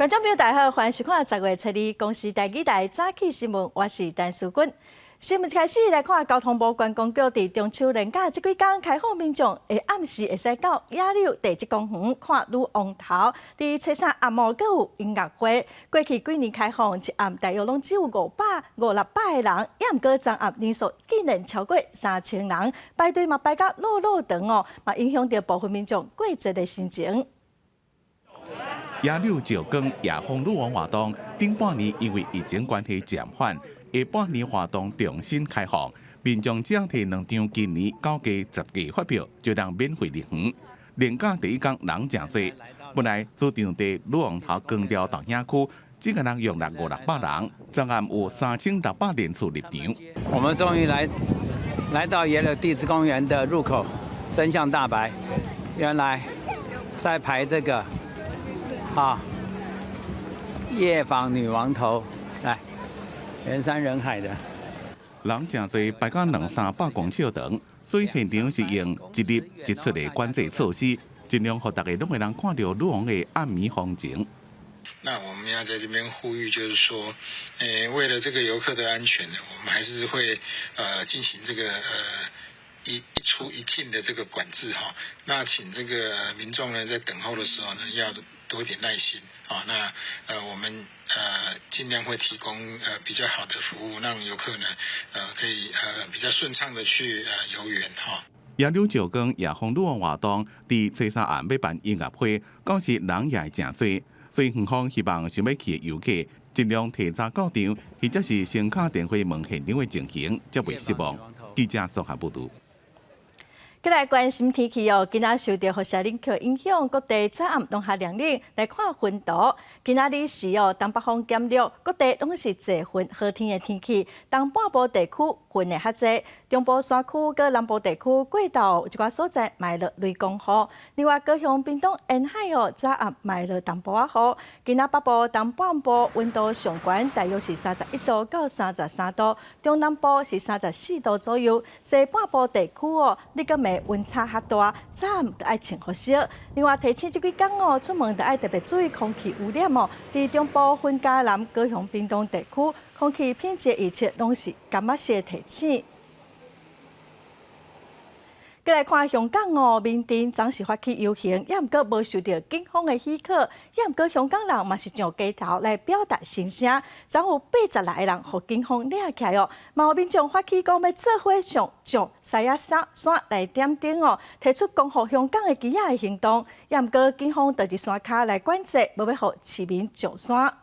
觀眾朋友大家好，歡迎收看10月初二公視台語台早起新聞，我是陳淑君。新聞開始來看，交通部觀光局佇中秋連假這幾工開放民眾下暗時會使到野柳地質公園看女王頭。佇初三暗晡閣有音樂會。過去幾年開放一暗大約攏只有五百五六百个人，也毋過昨暗人數竟然超過3000人，排隊嘛排甲落落長哦，嘛影響著部分民眾過節的心情。野柳石光夜訪女王活動，頂半年因為疫情關係暫緩，下半年活動重新開放，民眾只要提兩張今年九價十價發票，就能免費入園。連假第一工人誠濟，本來主場地女王頭光雕投影區，只個能容納五六百人，昨暗有3600人次入場。我們終於來到野柳地質公園的入口，真相大白，原來在排這個啊夜訪女王頭，來人山人海的。人誠濟，排到兩三百公尺長，所以現場是用一入一出的管制措施，盡量予大家攏會當看著女王的暗暝風情。那我們要在這邊呼籲，就是說，為了這個遊客的安全呢，我們還是會進行這個一出一進的這個管制哈。那請這個民眾呢，在等候的時候呢，要多點耐心啊。那我們盡量會提供比較好的服務，讓遊客呢可以比較順暢的去遊園哈。野柳石光夜訪女王活動，佇初三暗欲辦音樂會，講是人也會誠濟，所以園方希望想欲去的遊客盡量提早到場，或者是先敲電話問現場的情形，才袂失望。記者綜合報導。閣來關心天氣哦，今仔受著輻射冷卻影響，各地早暗攏較涼冷。來看雲圖，今仔日是哦，東北風減弱，各地攏是濟雲好天的天氣。東半部地區雲會較濟，中部山區佮南部地區過晝有一寡所在會落雷公雨。另外，高雄、屏東沿海哦，早暗會落淡薄仔雨。今仔北部、東半部溫度上懸，大約是31度到33度，中南部是34度左右。西半部地區哦，日佮暝溫差較大，早暗著愛穿厚衫。另外提醒這幾工哦，出門著愛特別注意空氣污染哦。佇中部、雲嘉南、高雄、屏東地區，空氣品質預測攏是柑仔色提醒。閣來看香港哦，民陣昨是發起遊行，也毋過無受著警方的許可，也毋過香港人嘛是上街頭來表達心聲，昨有86個人予警方掠起來哦，嘛有民眾發起講欲做伙上上獅仔山山來點燈哦，提出光復香港的旗仔的行動，也毋過警方就佇山跤來管制，無欲予市民上山。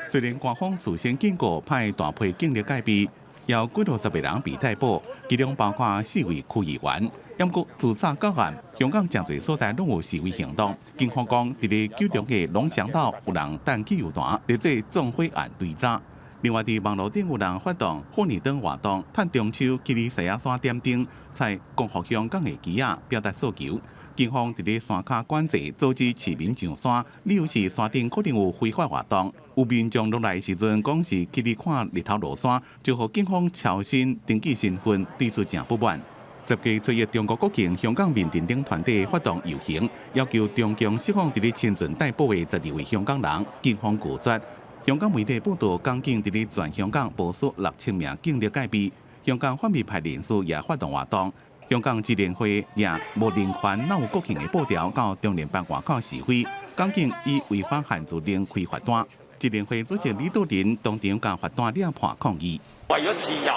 雖然官方事先警告派大批警力戒備，有幾落十個人被逮捕，其中包括四位區議員。毋過自早到暗，香港誠濟所在攏有示威行動。警方講，佇咧九龍的龍翔道有人擲汽油彈，咧做縱火案追查。另外，佇網路頂有人發動婦女燈活動，趁中秋去佇獅仔山點燈，採光復香港的旗仔，表達訴求。警方佇咧山跤管制，阻止市民上山，理由是山頂可能有非法活動。有民眾落來時陣，講是去咧看日頭落山，就予警方抄身登記身份，對此誠不滿。10月初一中國國慶，香港民陣等團體發動遊行，要求中共釋放佇咧深圳逮捕的12位香港人，警方拒絕。香港媒體報道，港警佇咧全香港部署6000名警力戒備。香港反對派人士也發動活動。香港支聯會舉無人權哪有國慶的布條到中聯辦外口示威，港警以違反限聚令開罰單。支聯會主席李德林當場共罰單掠破抗議。為咗自由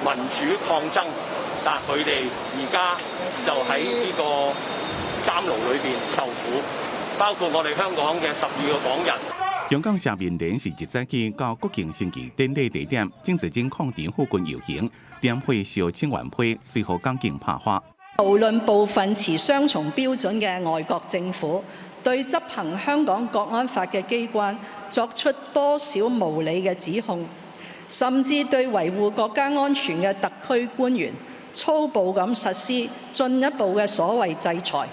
民主抗爭，但佢哋而家就喺呢個監牢裏邊受苦，包括我哋香港嘅12個港人。香港社民連是一早起到國慶升旗典禮地點，政治真礦場附近遊行，點火燒請願批，隨予港警拍花。無論部分持雙重標準嘅外國政府對執行香港國安法嘅機關作出多少無理嘅指控，甚至對維護國家安全嘅特區官員粗暴咁實施進一步嘅所謂制裁，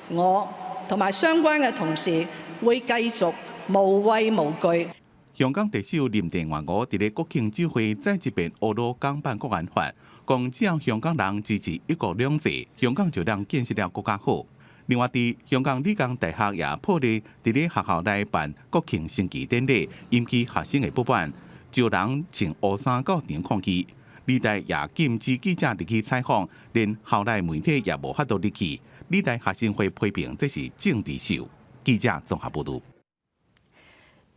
我同埋相關嘅同事會繼續無畏無懼。香港特首林鄭月娥佇咧國慶酒會再一遍呵咾港版國安法，講只要香港人支持一國兩制，香港就能建設了閣較好。另外，佇香港理工大學也破例佇咧學校內辦國慶升旗典禮，引起學生的不滿，招人穿烏衫到場抗議。理大也禁止記者入去採訪，連校內媒體也無法度入去。理大學生會批評這是政治秀。記者綜合報導。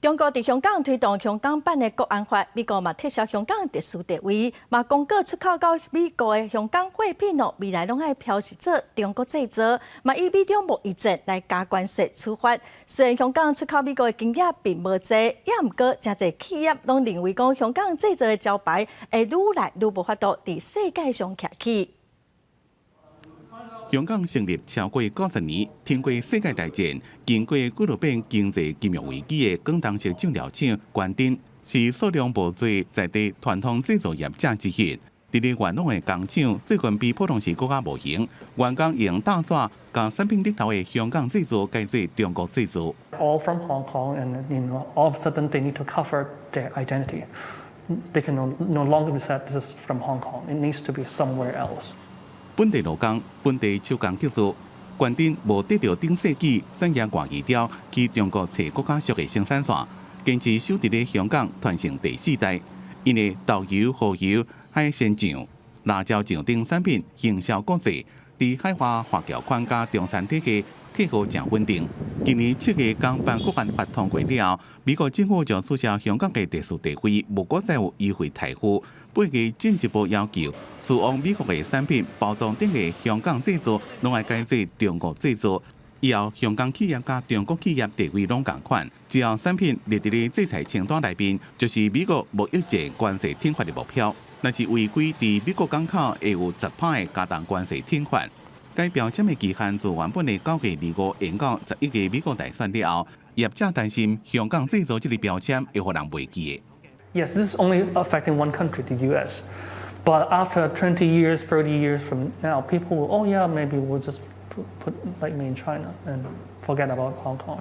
中國佇香港推動香港版的國安法，美國嘛撤銷香港特殊地位，嘛公告出口到美國的香港貨品哦，未來攏愛標示做中國製造，嘛以美中貿易戰來加關稅處罰。雖然香港出口美國的金額並無濟，也毋過誠濟企業攏認為講香港製造的招牌會愈來愈無法度佇世界上徛起。香港成立超過90年，經過世界大戰，經過幾落遍經濟金融危機的廣東式醬料廠關燈，是數量無濟在地傳統製造業者之一。佇咧元朗的工廠，最近比普通時閣較無閒，員工用大紙共產品頂頭的香港製造改做中國製造。 All from Hong Kong, and all of a sudden they need to cover their identity. They can no longer be said this is from Hong Kong. It needs to be somewhere else. 本地勞工、本地手工製造，關燈無得著頂世紀產業外移調去中國揣閣較俗的生產線，堅持守佇咧香港傳承第四代。𪜶的豆油、蠔油、海鮮醬、辣椒醬等產品行銷國際，佇海外華僑圈佮中產體系客戶誠穩定。今年7月港版國安法通過了後，美國政府就取消香港的特殊地位，無閣再有優惠待遇。八月進一步要求，輸往美國的產品包裝頂的香港製造，攏愛改做中國製造。以後香港企業佮中國企業地位攏仝款，只要產品列佇咧制裁清單內面，就是美國貿易戰關稅懲罰的目標。若是違規，佇美國港口會有10%的加重關稅懲罰。該標籤的期限自原本的9月25延到11月美國大選了後，業者擔心香港製造這个標籤會予人袂記的。 Yes, this is only affecting one country, the U.S. But after 20 years, 30 years from now, people will, oh yeah, maybe we'll just put like made in China and forget about Hong Kong.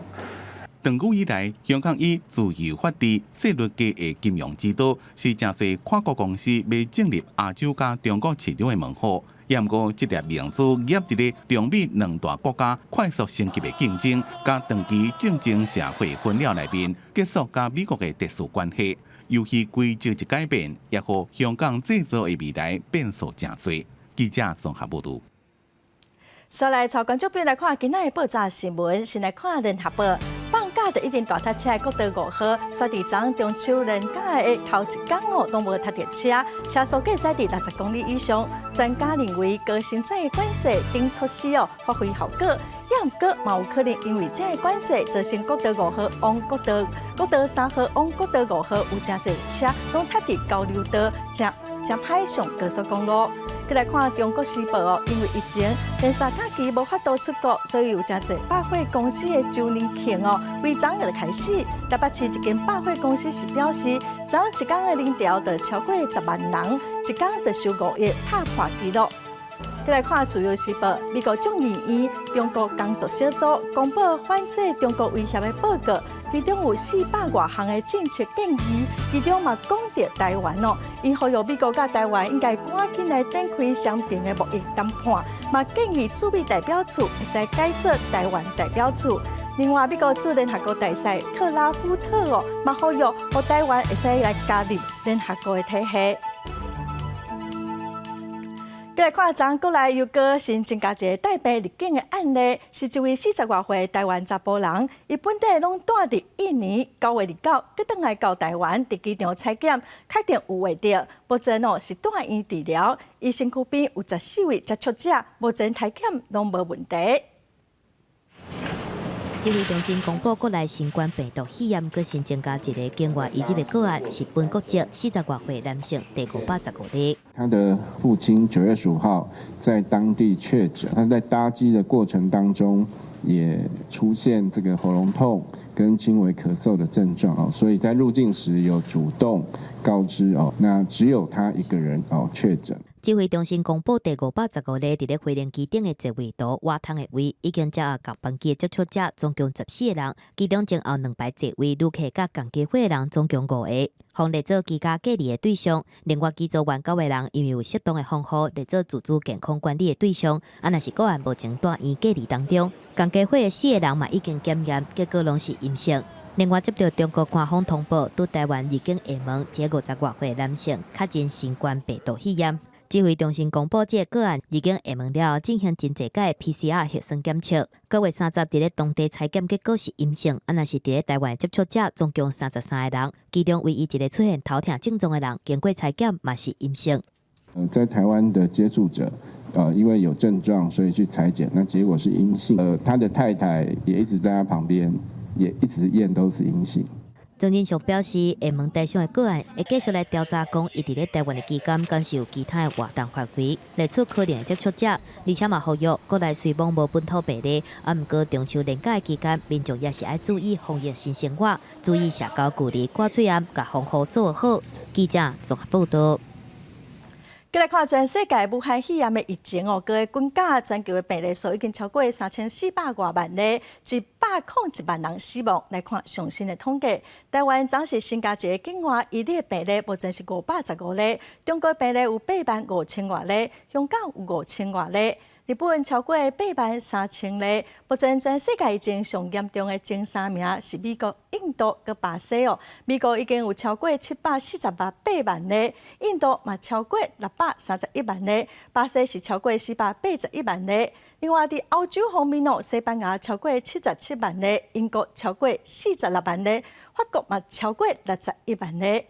長久以來，香港以自由法治、稅率低的金融之都，是誠濟跨國公司欲進入亞洲佮中國市場的門戶。也毋過，這粒明珠夾佇咧中美兩大國家快速升級的競爭，佮長期政經社會紛擾內面，結束佮美國的特殊關係。遊戲規則一改變，也予香港製造的未來變數誠濟。記者綜合報導。煞來帶觀眾朋友來看今仔的報紙新聞，先來看聯合報。放假就一定大塞車的國道5號，煞佇昨中秋連假的頭一工哦，攏無塞著車，車速計駛佇60公里以上。專家認為高薪資的管制等措施哦，發揮效果，也毋過嘛有可能因為這个管制，造成國道五號往國道國道3號往國道5號有誠濟車攏塞佇交流道，誠誠歹上高速公路。閣來看《中國時報》哦，因為疫情連續假期無法度出國，所以有誠濟百貨公司的週年慶哦，為昨日就開始。台北市一間百貨公司是表示，昨一工的人潮就超過10萬人，一工就收5億，拍破紀錄。閣來看《自由時報》，美國眾議院中國工作小組公布反制中國威脅的報告，其中有400外項的政策建議，其中嘛講著台灣哦，𪜶呼籲美國佮台灣應該趕緊來展開雙邊的貿易談判，嘛建議駐美代表處會使改做台灣代表處。另外，美國駐聯合國大使克拉夫特哦，嘛呼籲予台灣會使來加入聯合國的體系。閣來看，昨國內又閣新增加一个帶病入境的案例，是一位40外歲的台灣查埔人，伊本底攏蹛佇印尼，9月29，閣轉來到台灣，佇機場採檢，確定有患著，目前哦是住院治療，伊身軀邊有14位接觸者，目前體檢攏無問題。指揮中心公布國內新冠病毒肺炎閣新增加一个境外移入的個案，是本國籍40外歲男性，第515例。他的父親9月15號在當地確診，他在搭機的過程當中也出現這個喉嚨痛跟輕微咳嗽的症狀哦，所以在入境時有主動告知哦，那只有他一個人哦確診。指揮中心公布第515例佇咧飛行機頂的座位圖，倚窗的位已經掌握仝班機的接觸者，總共14個人，其中前後兩排座位旅客佮仝機伙的人總共五個，予列做居家隔離的對象。另外機組員九個人，因為有適當的防護，列做自主健康管理的對象。啊，若是個案目前蹛院隔離當中，仝機伙的四個人嘛已經檢驗，結果攏是陰性。另外，接著中國官方通報，對台灣入境廈門這50外歲男性確診新冠病毒肺炎。指揮中心公布這個個案入境廈門了後，進行真濟擺 PCR 核酸檢測，9月30佇咧當地採檢結果是陰性。啊，若是佇咧台灣接觸者總共33個人，其中唯一一個出現頭痛症狀的人，經過採檢嘛是陰性。在台灣的接觸者，因為有症狀，所以去採檢，那結果是陰性。他的太太也一直在他旁邊，也一直驗都是陰性。莊人祥表示，廈門帶傷的個案會繼續來調查，講伊佇咧台灣的期間，敢是有其他的活動範圍，列出可能的接觸者，而且嘛呼籲國內雖罔無本土病例，啊，毋過中秋連假的期間，民眾也是愛注意防疫新生活，注意社交距離、掛喙罨，共防護做好。記者綜合報導。繼來看全世界武漢肺炎的疫情哦，閣滾加，全球的病例數已經超過3400外萬例，101萬人死亡。來看上新的統計，台灣昨是新加一个境外移入的病例，目前是515例，中國病例有8萬5千外例，香港有5千外例，日本超過8萬3千例。目前全世界疫情上嚴重的前三名是美國、印度佮巴西哦。美國已經有超過748萬例，印度嘛超過631萬例，巴西是超過481萬例。另外，佇歐洲方面哦，西班牙超過77萬例，英國超過46萬例，法國嘛超過61萬例。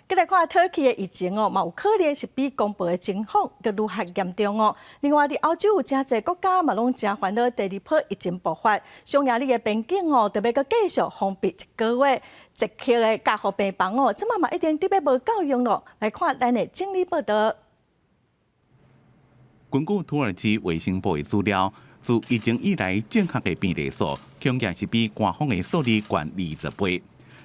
繼來看土耳其的疫情哦，嘛有可能是比公布的情況閣愈較嚴重哦。另外，佇歐洲有誠濟國家嘛，攏誠煩惱第二波疫情爆發，匈牙利的邊境哦，著欲閣繼續封閉一個月。捷克的加護病房哦，這馬嘛一定得欲無夠用囉。來看咱的整理報導。根據土耳其衛生部的資料，自疫情以來，正確的病例數，恐驚是比官方的數字懸20倍。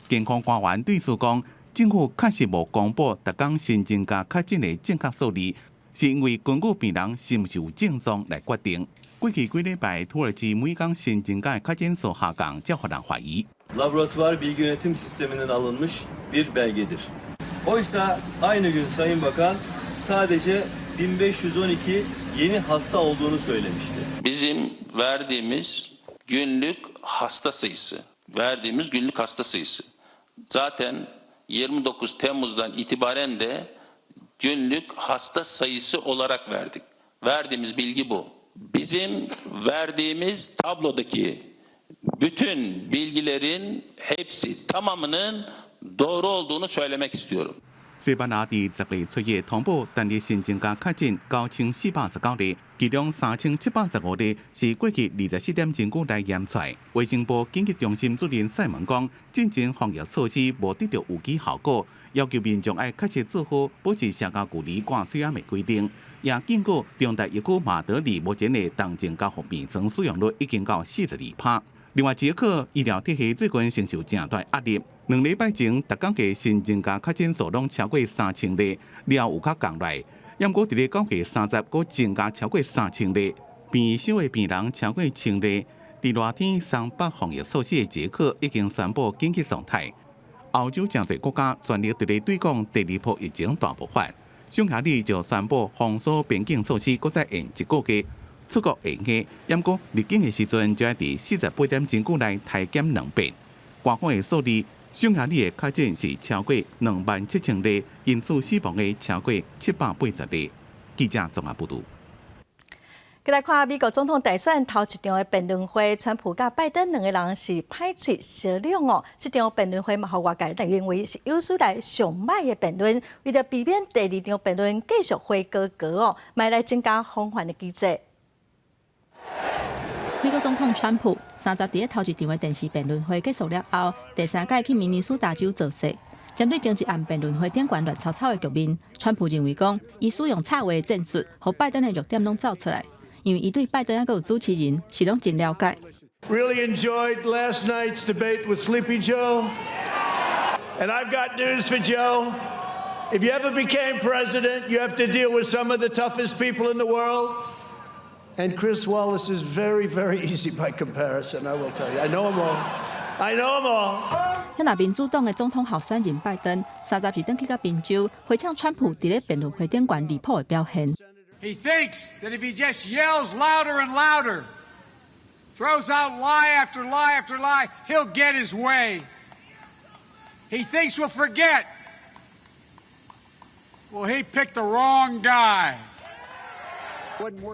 健康官員對此講，政府確實無公布逐工新增加確診的正確數字，是因為根據病人是毋是有症狀來決定。過去幾禮拜，土耳其每工新增加的確診數下降，才予人懷疑。 Laboratuvar bilgi yönetim sisteminden alınmış bir belgedir. Oysa aynı gün Sayın Bakan sadece 1512 yeni hasta olduğunu söylemişti. Bizim verdiğimiz günlük hasta sayısı, verdiğimiz günlük hasta sayısı. Zaten 29 Temmuz'dan itibaren de günlük hasta sayısı olarak verdik. Verdiğimiz bilgi bu. Bizim verdiğimiz tablodaki bütün bilgilerin hepsi tamamının doğru olduğunu söylemek istiyorum. 西班牙佇10月7日通報單日新增加確診9419例，其中3715例是過去24點鐘久內驗出來。衛生部緊急中心主任賽門講，進前防疫措施無得著預期效果，要求民眾愛確實做好保持社交距離、掛喙罨的規定。也警告中大疫區馬德里目前的重症加護病床使用率已經到42趴。另外，捷克醫療體系最近承受誠大壓力。2禮拜前，逐工嘅新增加確診數攏超過3000例，了後有較降來。毋過佇咧9月30，閣增加超過3000例，病床的病人超過1000例。佇熱天鬆綁防疫措施的捷克已經宣布緊急狀態。歐洲誠濟國家全力佇咧對抗第二波疫情大爆發，匈牙利就宣布封鎖邊境措施，閣再延一個月。出國會用，毋過入境的時陣就愛佇48點鐘久內篩檢兩遍。官方的數字，匈牙利的確診是超過2萬7千例，因此死亡的超過780例。記者綜合報導。繼來看美國總統大選頭一場的辯論會，川普佮拜登兩個人是歹喙相兩哦。這場辯論會嘛，予外界認為是有史來上䆀的辯論。為著避免第二場辯論繼續火鍋鍋哦，嘛來增加防範的機制。美國總統川普30佇咧頭一場的電視辯論會結束了後，第三擺去明尼蘇達州造勢。針對前一暗辯論會頂懸亂吵吵的局面，川普認為講，伊使用插話的戰術，予拜登的弱點攏走出來。因為伊對拜登猶閣有主持人是攏真了解。 Really enjoyed last night's debate with Sleepy Joe, and I've got news for Joe. If you ever became president, you have to deal with some of the toughest people in the world. And Chris Wallace is very, very easy by comparison, I will tell you. I know them all. I know them all. 那民主黨的總統候選人拜登，30是轉去到賓州，回嗆川普佇咧辯論會頂懸離譜的表現。 He thinks that if he just yells louder and louder, throws out lie after lie after lie, he'll get his way. He thinks we'll forget. Well, he picked the wrong guy.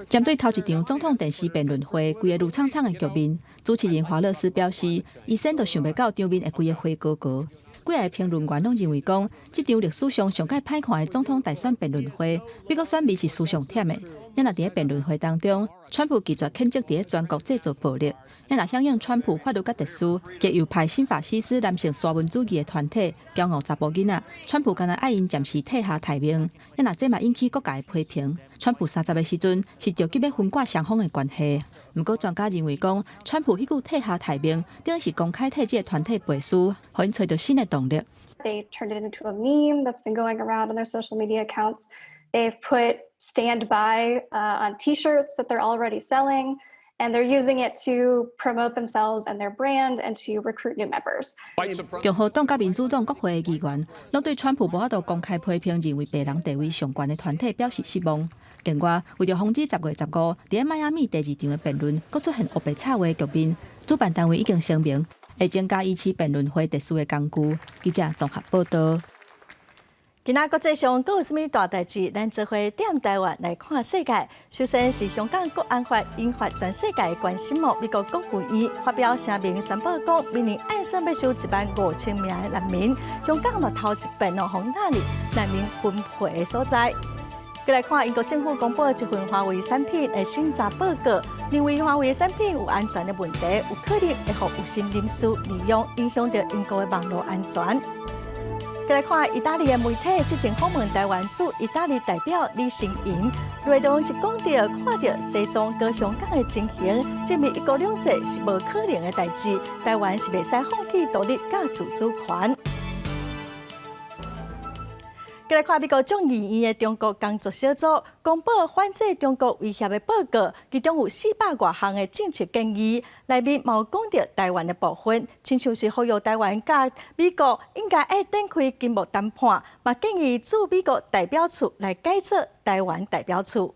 針對頭一場總統電視辯論會，規个怒衝衝的局面，主持人華勒斯表示，伊先都想袂到場面會規个灰糊糊。幾个評論員攏認為講，這場歷史上上蓋歹看的總統大選辯論會，美國選民是輸上忝的。也若佇咧辯論會當中，川普拒絕譴責佇咧全國製造暴力，也若響應川普法律佮特殊，極右派新法西斯男性沙文主義的團體驕傲查埔囡仔，川普敢若愛𪜶暫時退下台面，也若這嘛引起各界的批評。川普30的時陣是著急欲分割雙方的關係，毋過專家認為講，川普彼句退下台面，等於是公開替這個團體背書，予𪜶揣著新的動力。 They turned it into a meme that's been going around on their social media accounts. They've put "stand by" on T-shirts that they're already selling, and they're using it to promote themselves and their brand and to recruit new members. 共和黨佮民主黨國會議員攏對川普無法度公開批評認為白人地位上懸的團體表示失望。另外，為著防止10月15佇咧邁阿密第二場的辯論，閣出現烏白插話局面，主辦單位已經聲明會增加維持辯論會特殊的工具。記者綜合報道。今仔國際上閣有啥物大代誌？咱做伙踮台灣來看世界。首先是香港國安法引發全世界的關心哦。美國國務院發表聲明宣布講，明年按算欲收15,000名的難民。香港嘛頭一遍哦，予納入難民分配的所在。閣來看英國政府公布一份華為產品的審查報告，認為華為的產品有安全的問題，有可能會予有心人士利用，影響著英國的網路安全。閣來看意大利的媒體，之前訪問台灣駐意大利代表李成雲，內容是講著看著西藏佮香港的情形，證明一國兩制是無可能的代誌，台灣是袂使放棄獨立佮自主權。閣來看美國眾議院的中國工作小組公布反制中國威脅的報告，其中有400外項的政策建議，內面嘛有講著台灣的部分，親像是呼籲台灣佮美國應該愛展開經貿談判，嘛建議駐美國代表處來改做台灣代表處。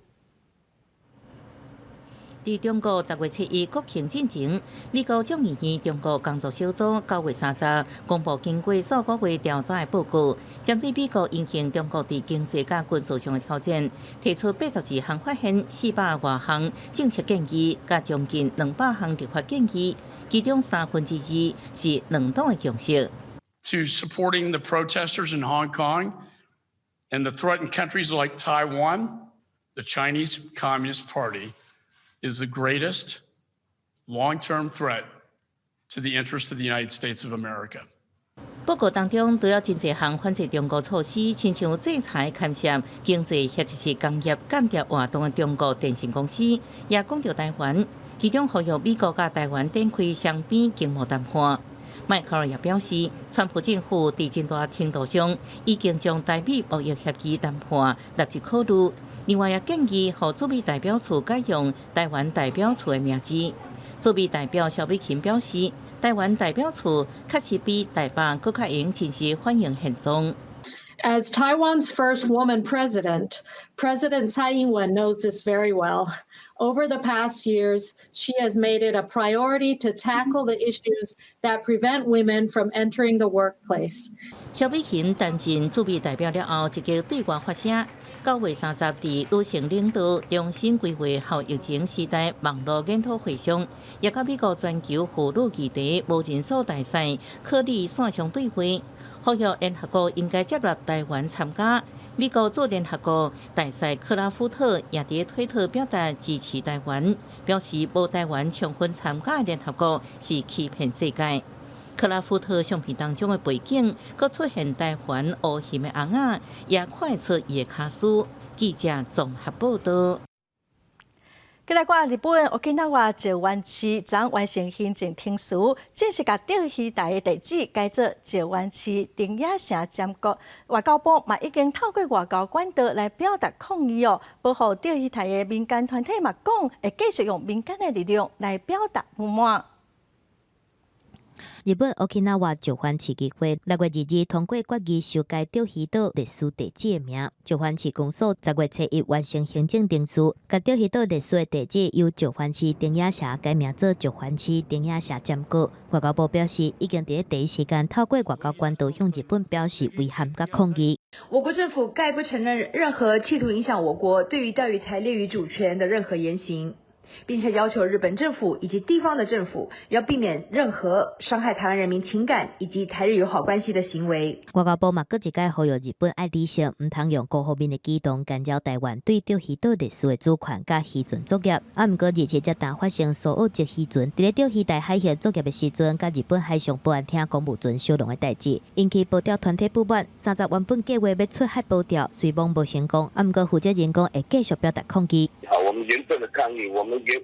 佇中國10月7日國慶進前，美國眾議院中國工作小組9月30公布經過數個月調查的報告，針對美國因應中國佇經濟佮軍事上的挑戰，提出82項發現、400外項政策建議，佮將近200項立法建議，其中2/3是兩黨的共識。 To supporting the protesters in Hong Kong and the threatened countries like Taiwan, the Chinese Communist Party is the greatest long-term threat to the interests of the United States of America. 報告當中，除了真濟項反制中國措施，親像制裁、牽涉經濟或者是工業間諜活動的中國電信公司，也講著台灣，其中呼籲美國佮台灣展開雙邊經貿談判。邁克爾也表示，川普政府佇真大程度上已經將台美貿易協議談判納入考慮。另外，也建議予駐美代表處改用台灣代表處的名字。駐美代表蕭美琴表示，台灣代表處確實比台北閣較會用真實反映現狀。 As Taiwan's first woman president, President Tsai Ing-wen knows this very well. Over the past years, she has made it a priority to tackle the issues that prevent women from entering the workplace. 蕭美琴擔任駐美代表了後，積極對外發聲。9月30佇女性領導重新規劃後疫情時代網路研討會上，也佮美國全球婦女議題無人數大使克里線上對話，呼籲聯合國應該接納台灣參加。美國駐聯合國大使克拉夫特也佇推特表達支持台灣，表示無台灣充分參加聯合國是欺騙世界。克拉夫特相片當中的背景，閣出現台灣烏翕的尪仔，也看出伊的跤絲。記者綜合報道。來看日本沖縄石垣市，昨完成行政程序，正式共釣魚台的地址改做石垣市長野城尖閣。外交部嘛已經透過外交管道來表達抗議哦。保護釣魚台的民間團體嘛講，會繼續用民間的力量來表達不滿。日本沖縄石垣市議會6月2日通過決議修改釣魚島歷史地址的名。石垣市公所10月初1完成行政程序，共釣魚島歷史的地址由石垣市長野城改名做石垣市長野城尖閣。外交部表示，已經佇咧第一時間透過外交管道向日本表示遺憾佮抗議。我國政府概不承認任何企圖影響我國對於釣魚台列嶼主權的任何言行。並且要求日本政府以及地方的政府要避免任何傷害台灣人民情感以及台日友好關係的行為。外交部嘛，閣一擺呼籲日本愛理性，毋通用孤方面的舉動干擾台灣對釣魚島歷史的主權佮漁船作業。啊，毋過27才當發生蘇澳籍漁船佇咧釣魚台海域作業的時陣，佮日本海上保安廳公務船相撞的代誌，引起保釣團體不滿。30原本計劃欲出海保釣，雖罔無成功，啊，毋過負責人講會繼續表達抗議。好，我們嚴正的抗議，我們也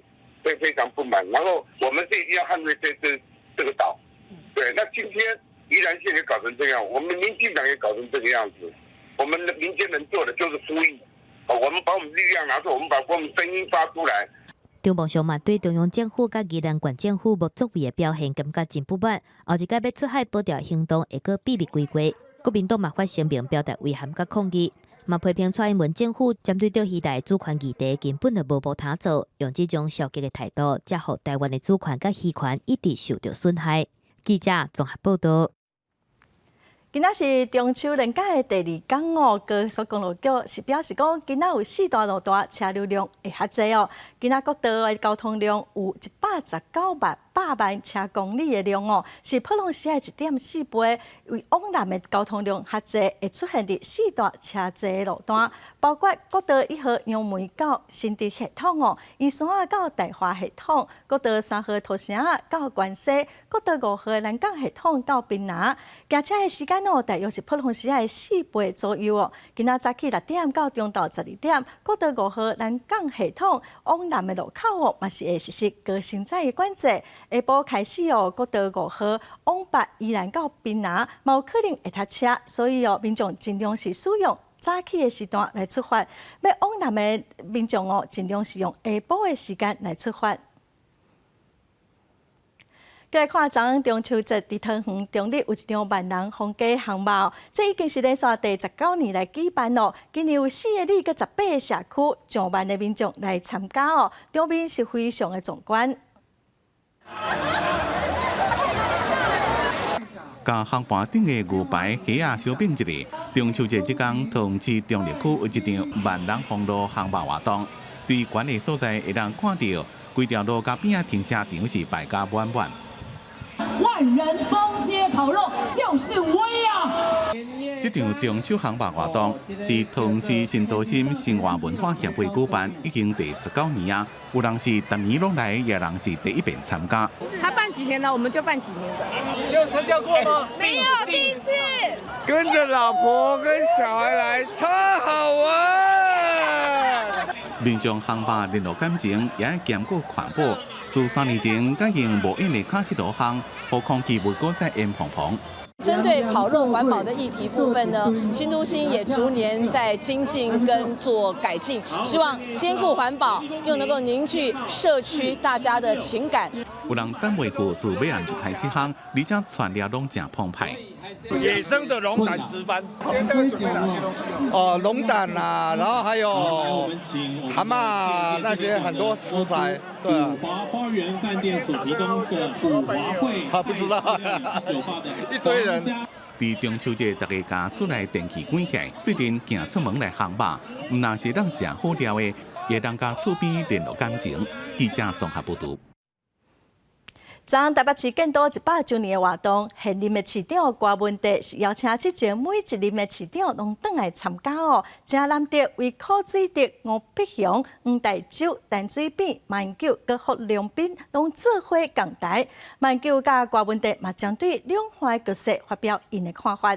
會非常不滿，然後我們是一定要捍衛這個島。對，那今天宜蘭縣也搞成這樣，我們民進黨也搞成這個樣子，我們的民間能做的就是呼籲，我們把我們力量拿出，我們把我們聲音發出來。中網上嘛對中央政府佮宜蘭縣政府無作為的表現感覺真不滿，後一擺欲出海保釣行動會閣秘密規劃。國民黨嘛發聲明表達遺憾佮抗議。嘛批評蔡英文政府針對釣魚台主權議題根本就無無通做，用這種消極的態度，才予台灣的主權佮漁權一直受著損害。記者綜合報道。今仔是中秋連假的第二工哦，高速公路局是表示講，今仔有四大路段車流量會較濟哦。今仔國道的交通量有119萬800萬車公里的量哦，是普通時的1.4倍。為往南的交通量較濟，會出現佇四大車濟的路段，包括國道1號楊梅到新竹系統哦，宜山到大華系統，國道3號土城到關西，國道5號南港系統到檳榔。行車的時間哦，大約是普通時的4倍左右哦。今仔早起6點到中晝12點，國道5號南港系統往南的路口哦，嘛是會實施高乘載的管制。下晡開始哦，國道5號往北宜蘭到檳榔，嘛有可能會塞車，所以哦，民眾盡量是使用早起的時段來出發。欲往南的民眾哦，盡量是用下晡的時間來出發。過來看，昨昏中秋節佇桃園中壢有一場萬人封街烘肉，這已經是連續第19年來舉辦咯。今年有四个里佮18個社區上萬的民眾來參加哦，場面是非常的壯觀。共烘盤頂的牛排、蝦仔相比一下，中秋節這工，桃園市中壢區有一場萬人封路烘肉活動，對懸的所在會當看著，規條路佮邊仔停車場是排甲滿滿。萬人封街烤肉就是威啊！這場中秋烘肉活動是桃園市新都心生活文化協會舉辦，已經第19年啊。有人是逐年攏來，也有人是第一遍參加。他辦幾年了，我們就辦幾年的。有參加過嗎？沒有，第一次。跟着老婆跟小孩來，超好玩。民眾烘肉聯絡感情，也兼顧環保。自3年前改用無煙的卡式爐烘，予空氣袂閣再煙蓬蓬。針對烤肉環保的議題部分呢，新都心也逐年在精進跟做改進，希望兼顧環保，又能夠凝聚社區大家的情感。有人等袂過，自尾暗就開始烘，而且材料攏誠澎湃。野生的龍膽石斑，今天大概準備哪些東西？哦，龍膽啊，然後還有蛤蟆那些很多食材。對啊。五華花園飯店所提供的五華會，他不知道，一堆人。佇中秋節，大家共厝內電器關起來，做陣行出門來烘肉，毋但是當食好料的，也當佮厝邊聯絡感情。記者綜合報導。昨昏台北市建都100週年的活動，現任的市長郭文哲是邀請之前每一任的市長攏轉來參加哦。誠難得為柯水德、吳伯雄、黃大洲、陳水扁、馬英九、佮郝龍斌攏做伙仝台。馬英九佮郭文哲嘛針對兩岸局勢發表𪜶的看法。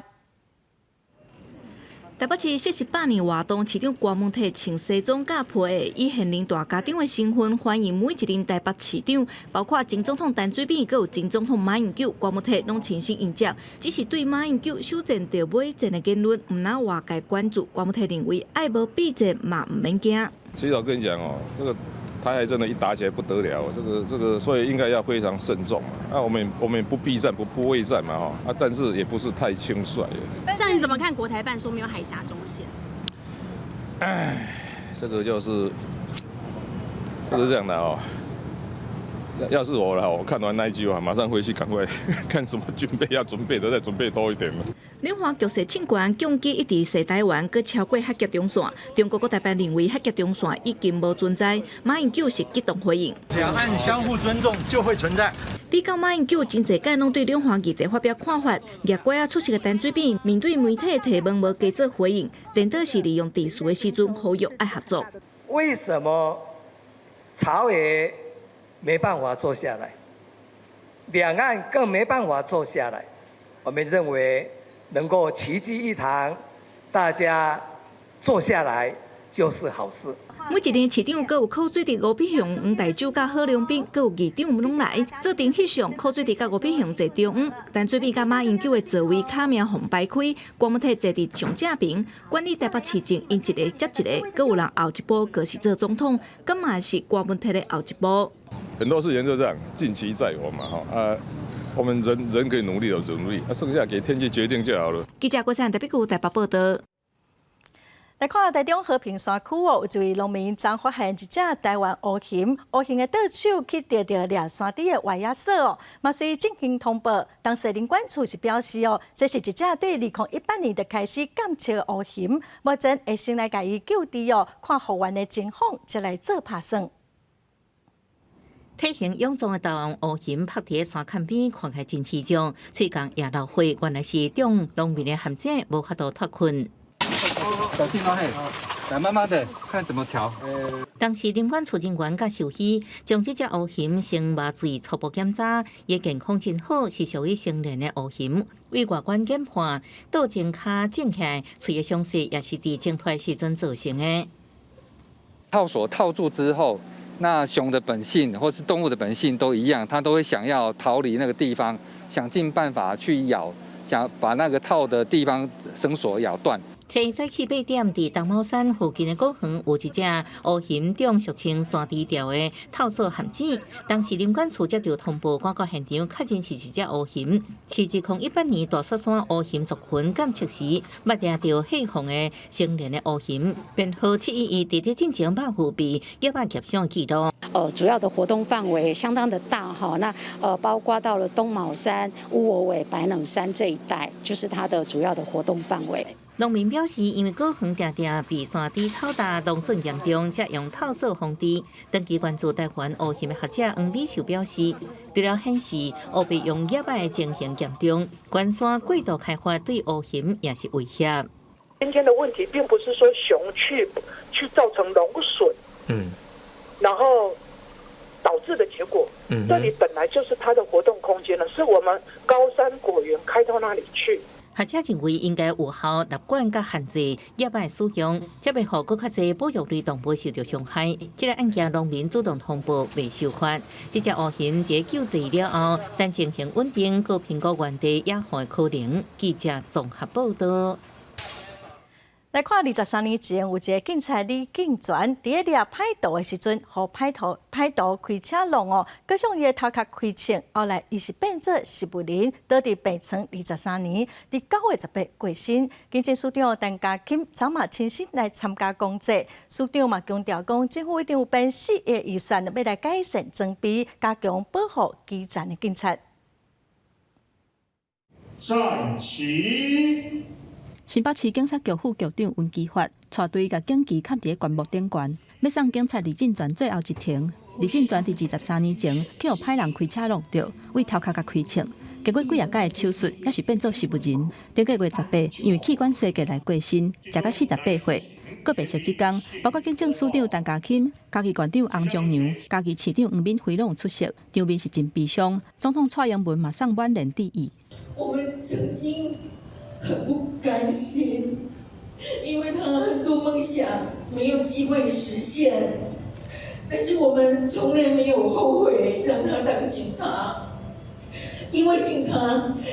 台北市設立百年活動，市長郭文鐵穿西裝佮皮，以現任大家長的身份歡迎每一任台北市長，包括前總統陳水扁，閣有前總統馬英九，郭文鐵攏親身迎接。只是對馬英九首戰著尾戰的言論，毋若外界關注。郭文鐵認為，愛無避戰嘛毋免驚。其實我跟你講哦，這個台海真的，一打起來不得了，這個，所以應該要非常慎重。啊，我們不避戰，不畏戰嘛，哈，啊，但是也不是太輕率。像你怎麼看國台辦說沒有海峽中線？唉，這個就是，這個是這樣的哦。要是我了，我看完那一句話，馬上回去趕快看什麼軍備要準備的，再準備多一點。兩岸局勢衝懸，共機一直襲台灣，閣超過海峽中線。中國國台辦認為海峽中線已經無存在，馬英九是激動回應。兩岸相互尊重就會存在。比較馬英九真濟屆攏對兩岸議題發表看法，聳拐仔出席的陳水扁面對媒體提問無加做回應，顛倒是利用致詞的時陣呼籲愛合作。為什麼朝野沒辦法坐下來，兩岸更沒辦法坐下來？我們認為能夠齊聚一堂，大家坐下來就是好事。每一任市長，閣有柯水的吳必雄、黃大洲佮郝龍斌，閣有議長攏來做陣翕相。柯水的佮吳必雄坐中央，陳水扁佮馬英九的座位卡名予擺開，郭文鐵坐佇上正邊。管理台北市政，𪜶一个接一个，閣有人後一步，閣是做總統，敢嘛是郭文鐵的後一步。很多事情就這樣，盡其在我嘛，哈啊，我們人人可以努力就努力，啊，剩下給天氣決定就好了。記者郭燦台北區台北報道。來看台中和平山區哦，有一位農民昨發現一隻台灣烏熊，烏熊的倒手去著著掠山豬的歪仔鎖哦，嘛隨進行通報。當時林管處是表示哦，這是一隻對2018年就開始監測的烏熊，目前會先來共伊救治哦，看復原的情況，再來做拍算。體型勇壯的台灣烏熊趴佇山崁邊，看起來真淒涼。喙仝也流血，原來是中農民的陷阱，無法度脫困。小心哦，嘿，來慢慢的看怎麼調。當時林管處人員佮獸醫將這隻烏熊先麻醉初步檢查，伊健康真好，是屬於成年的烏熊。對外觀研判，倒前跤腫起來，喙的傷勢也是佇掙脫時陣造成的。套索套住之後，那熊的本性或是動物的本性都一樣，它都會想要逃離那個地方，想盡辦法去咬，想把那個套的地方繩索咬斷。前早起8點，佇東卯山附近的果園有一隻烏熊中俗稱山豬吊的套索陷阱。當時林管處接到通報，趕到現場確認是一隻烏熊。是2018年大雪山烏熊族群監測時，捌掠著血紅的成年的烏熊，編號711，佇這進前捌有被野馬夾傷記錄。主要的活動範圍相當的大哈，那包括到了東卯山、烏鵝尾、白冷山這一帶，就是它的主要的活動範圍。農民表示，因為果園常常被山豬草踏，農損嚴重，才用套索防治。長期關注台灣烏熊的學者黃美秀表示，除了顯示烏白用野馬的情形嚴重，關山過度開發對烏熊也是威脅。今天的問題並不是說熊去造成農損，然後導致的結果，這裡本來就是它的活動空間了，是我們高山果園開到那裡去。學者認為應該有效納管佮限制野馬使用，才袂予閣較濟保育類動物受著傷害。這个案件農民主動通報袂受罰。這隻烏熊佇救治了後，但情形穩定，閣評估原地野放的可能。記者綜合報道。來看23年前，有一个警察李敬全，佇咧掠歹徒的時陣，予歹徒開車挵哦，閣向伊的頭殼開槍，後來伊是變做植物人，倒佇病床二十三年，佇9月18過身。警政署長陳家欽昨嘛親身來參加公祭，署長嘛強調講，政府一定有編4億預算，欲來改善裝備，加強保護基層的警察。站齊。新北市警察局副局長溫基發帶隊共警旗崁佇咧棺木頂懸，欲送警察李進全最後一程。李進全佇23年前去予歹人開車挵著，對頭殼共開槍，經過幾仔擺的手術，猶是變做植物人。頂個月18，因為器官衰竭來過身，食到48歲。告別式這工，包括警政署長陳家欽、嘉義縣長洪松陽、嘉義市長黃敏惠攏有出席，場面是真悲傷。總統蔡英文嘛送挽聯致意。我們曾經很不甘心，因為他很多夢想沒有機會實現，但是我們從來沒有後悔讓他當警察。因為警察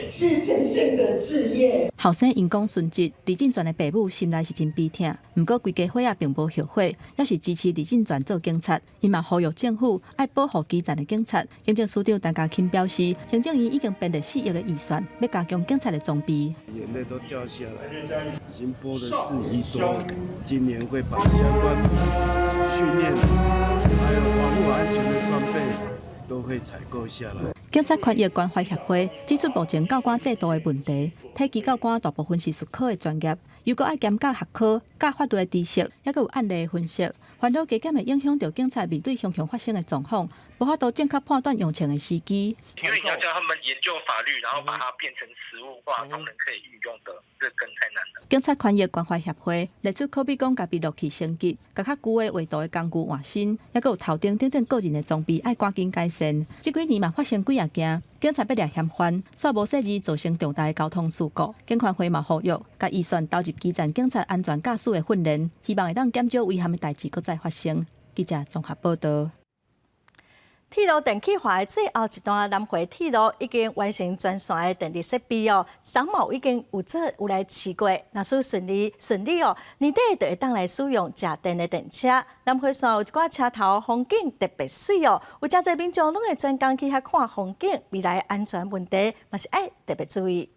是神聖的職業。後生𪜶講殉職，李進全的爸母心內是真悲痛。毋過規家伙仔並無後悔，猶是支持李進全做警察。𪜶嘛呼籲政府愛保護基層的警察。警政署長陳家欽表示，行政院已經編列4億的預算，欲加強警察的裝備。眼淚都掉下來，已經撥了4億多，今年會把相關的訓練，還有防護安全的裝備都會採購下來。警察權益關懷協會指出，目前教官制度的問題，體技教官大部分是術科的專業，如果愛兼教學科、教法律的知識，猶閣有案例分析，煩惱加減會影響著警察面對常常發生的狀況，無法度正確判斷用槍的時機。因為你要叫他們研究法律，然後把它變成實務化，他們可以運用的，這更太難了。警察權益關懷協會列出可比講，共閉路器升級，共較舊的畫圖的工具換新，猶閣有頭燈等等個人的裝備愛趕緊改善。這幾年嘛發生幾仔件，警察欲掠嫌犯，煞無細膩造成重大的交通事故。警權會嘛呼籲，共預算投入基層警察安全駕駛的訓練，希望會當減少遺憾的代誌閣再發生。記者綜合報導。鐵路電氣化的最後一段南迴鐵路已經完成全線的電力設備哦，昨嘛已經有做有來試過，若是順利順利哦，年底就會當來使用食電的電車。南迴線有一寡車頭風景特別媠哦，有誠濟民眾攏會專工去遐看風景，未來安全問題嘛是愛特別注意。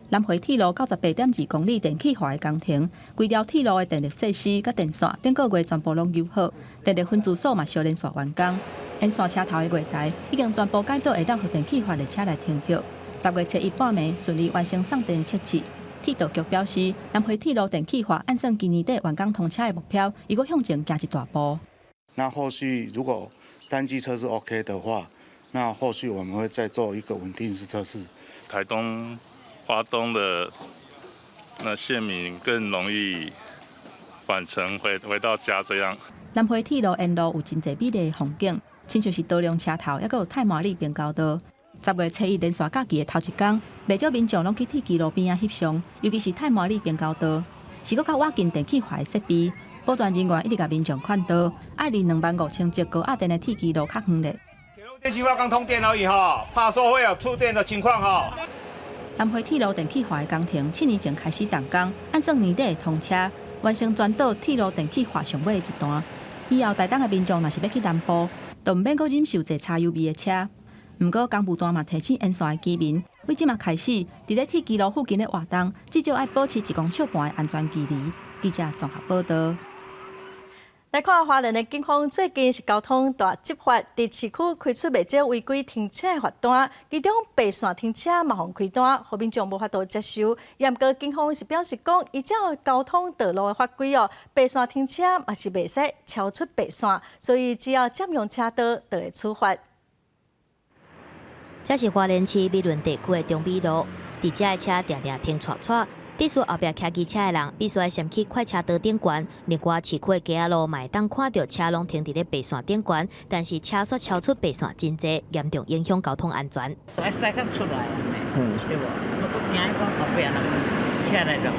南迴鐵路98.2公里電氣化的工程，規條鐵路的電力設施佮電線頂個月全部攏修好，電力分支所嘛相連紲完工，沿線車頭的月台已經全部改造，會當予電氣化列車來停歇。10月初一半暝順利完成送電測試。鐵道局表示，南迴鐵路電氣化按算今年底完工通車的目標，猶閣向前行一大步。那後續如果單機測試 OK 的話，那後續我們會再做一個穩定式測試。台東、花東的那縣民更容易返程回到家這樣。南迴鐵路沿路有真濟美麗的風景，親像是多良車頭，猶閣有太麻里平交道。10月初一連續假期的頭一工，袂少民眾攏去鐵支路邊仔翕相，尤其是太麻里平交道，是閣較倚近電氣化的設備。保全人員一直共民眾勸導，愛離25,000尺高壓電的鐵支路較遠咧。鐵路電氣化剛通電而已哈，怕說會有觸電的情況哈。南迴鐵路電氣化的工程7年前開始動工，按算年底會通車，完成全島鐵路電氣化上尾的一段。以後台東的民眾若是欲去南部，就毋免閣忍受坐柴油味的車。毋過工務單嘛提醒沿線的居民，對這馬開始，佇咧鐵支路附近的活動，至少愛保持1.5公尺的安全距離。記者綜合報導。來看花蓮的警方最近是交通大執法，佇市區開出袂少違規停車的罰單，其中白線停車嘛予開單，予民眾無法度接受。毋過警方是表示講，依照交通道路的法規哦，白線停車嘛是袂使超出白線，所以只要佔用車道就會處罰。這是花蓮市美崙地區的中美路，佇遮的車定定停掣掣。致使後壁騎機車的人必須愛先去快車道頂懸。另外，市區的街仔路嘛會當看著車攏停佇咧白線頂懸，但是車煞超出白線真濟，嚴重影響交通安全。愛駛較出來，對無？我閣驚講後壁人車來撞。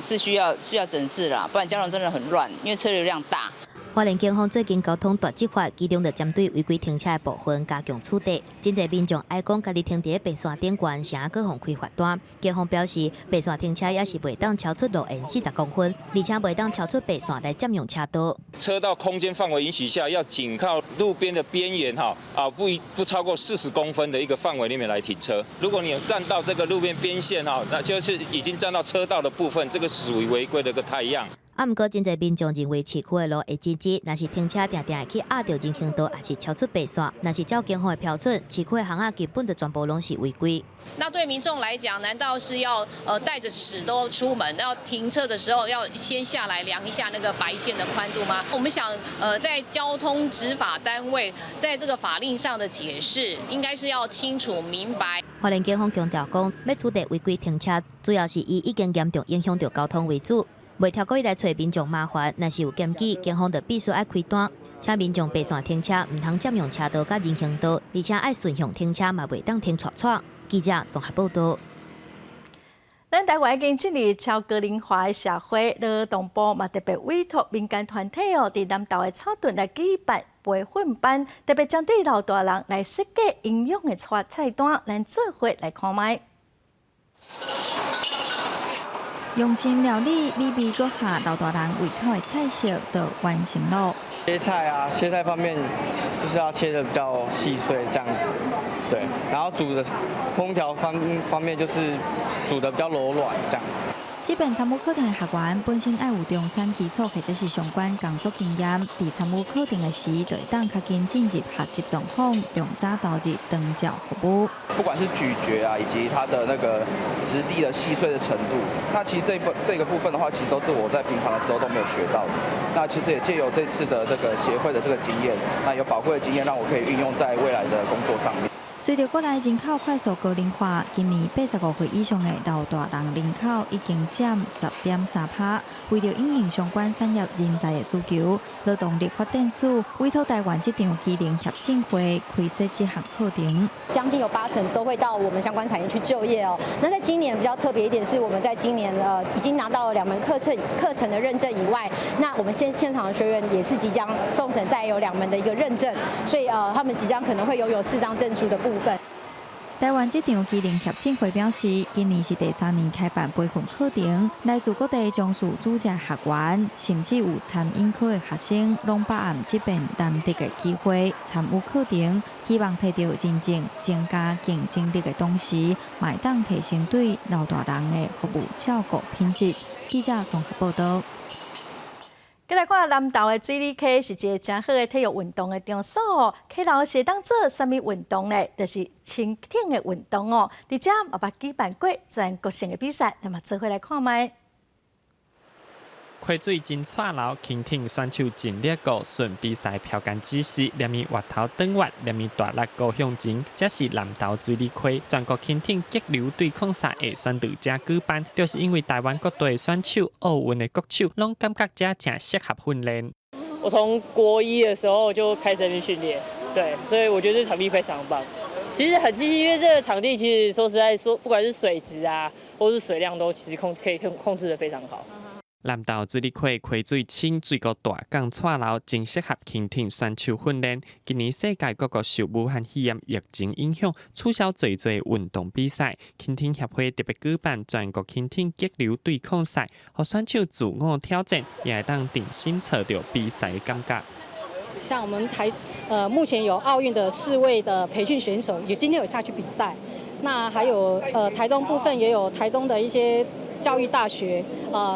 是需要整治啦，不然交通真的很亂，因為車流量大。花蓮警方最近交通大執法，其中就針對違規停車的部分加強處罰。真濟民眾愛講家己停佇咧白線頂懸，啥閣予開罰單。警方表示，白線停車也是袂當超出路緣40公分，而且袂當超出白線來佔用車道。車道空間範圍允許下，要緊靠路邊的邊緣哈啊，不超過40公分的一個範圍裡面來停車。如果你有佔到這個路邊邊線哈，那就是已經佔到車道的部分，這個屬於違規的一個態樣。啊，毋過真濟民眾認為市區的路會擠擠，若是停車定定會去壓著人行道，抑是超出白線，若是照警方的標準，市區的巷仔根本就全部攏是違規。那對民眾來講，難道是要帶著尺都出門，要停車的時候要先下來量一下那個白線的寬度嗎？我們想，在交通執法單位在這個法令上的解釋，應該是要清楚明白。花蓮警方強調講，欲處罰違規停車，主要是以已經嚴重影響著交通為主。袂透過來揣民眾麻煩，若是有檢舉，警方就必須愛開單。請民眾白線停車，毋通佔用車道佮人行道，而且愛順向停車，嘛袂當停掣掣。記者綜合報導。咱台灣已經進入超高齡化的社會，勞動部嘛特別委託民間團體哦，佇南投的草屯來舉辦培訓班，特別針對老大人來設計營養的菜菜單，咱做伙來看覓。用心料理，美味閣合老大人胃口的菜色就完成了。切菜啊，切菜方面就是要切得比較細碎，這樣子，對。然後煮的烹調方面就是煮得比較柔軟，這樣。這邊參與課程的學員本身愛有中產基礎或者是相關工作經驗，佇參與課程的時，就會當較緊進入學習狀況，量早投入長照服務。不管是咀嚼啊，以及它的那個質地的細碎的程度，那其實這個部分的話，其實都是我在平常的時候都沒有學到的。那其實也借由這次的這個協會的這個經驗，那有寶貴的經驗，讓我可以運用在未來的工作上面。隨著國內人口快速高齡化，今年85歲以上的老大人人口已經佔10.3%。為著因應相關產業人才的需求，勞動力發展署委託台灣職場技能協進會開設這項課程。將近有8成都會到我們相關產業去就業哦。那在今年比較特別一點，是我們在今年已經拿到了兩門課程的認證以外，那我們現場的學員也是即將送審，再有兩門的一個認證，所以他們即將可能會擁有四張證書的部分。台灣職場技能協進會表示，今年是第三年開辦培訓課程，來自各地從事主職學員，甚至有餐飲科的學生，攏把握這遍難得的機會參與課程，希望提著認證增加競爭力的同時，嘛會當提升對老大人的服務照顧品質。記者綜合報道。閣來看南投的水里溪是一個誠好的體育運動的場所哦。溪流是會當做啥物運動呢？就是輕艇的運動哦。佇遮嘛捌舉辦過全國性的比賽，咱嘛做伙來看覓。溪水真掣流，輕艇選手盡力顧順比賽飄竿姿勢，連伊越頭轉越，連伊大力顧向前。這是南投水里溪全國輕艇激流對抗賽會選佇遮舉辦，就是因為台灣各地選手、奧運的國手，攏感覺遮誠適合訓練。我從國一的時候就開始在這邊訓練，對，所以我覺得這場地非常棒。其實很慶幸，因為這個場地其實說實在說，不管是水質啊，或是水量，都其實可以控制得非常好。南投水里溪溪水清，水閣大，仝掣流，真適合輕艇選手訓練。今年世界各國受武漢肺炎疫情影響，取消濟濟運動比賽。輕艇協會特別舉辦全國輕艇激流對抗賽，予選手自我挑戰，也會當重新揣著比賽的感覺。像我們台，目前有奧運的四位的培訓選手，也今天有下去比賽。那還有台中部分也有台中的一些教育大學，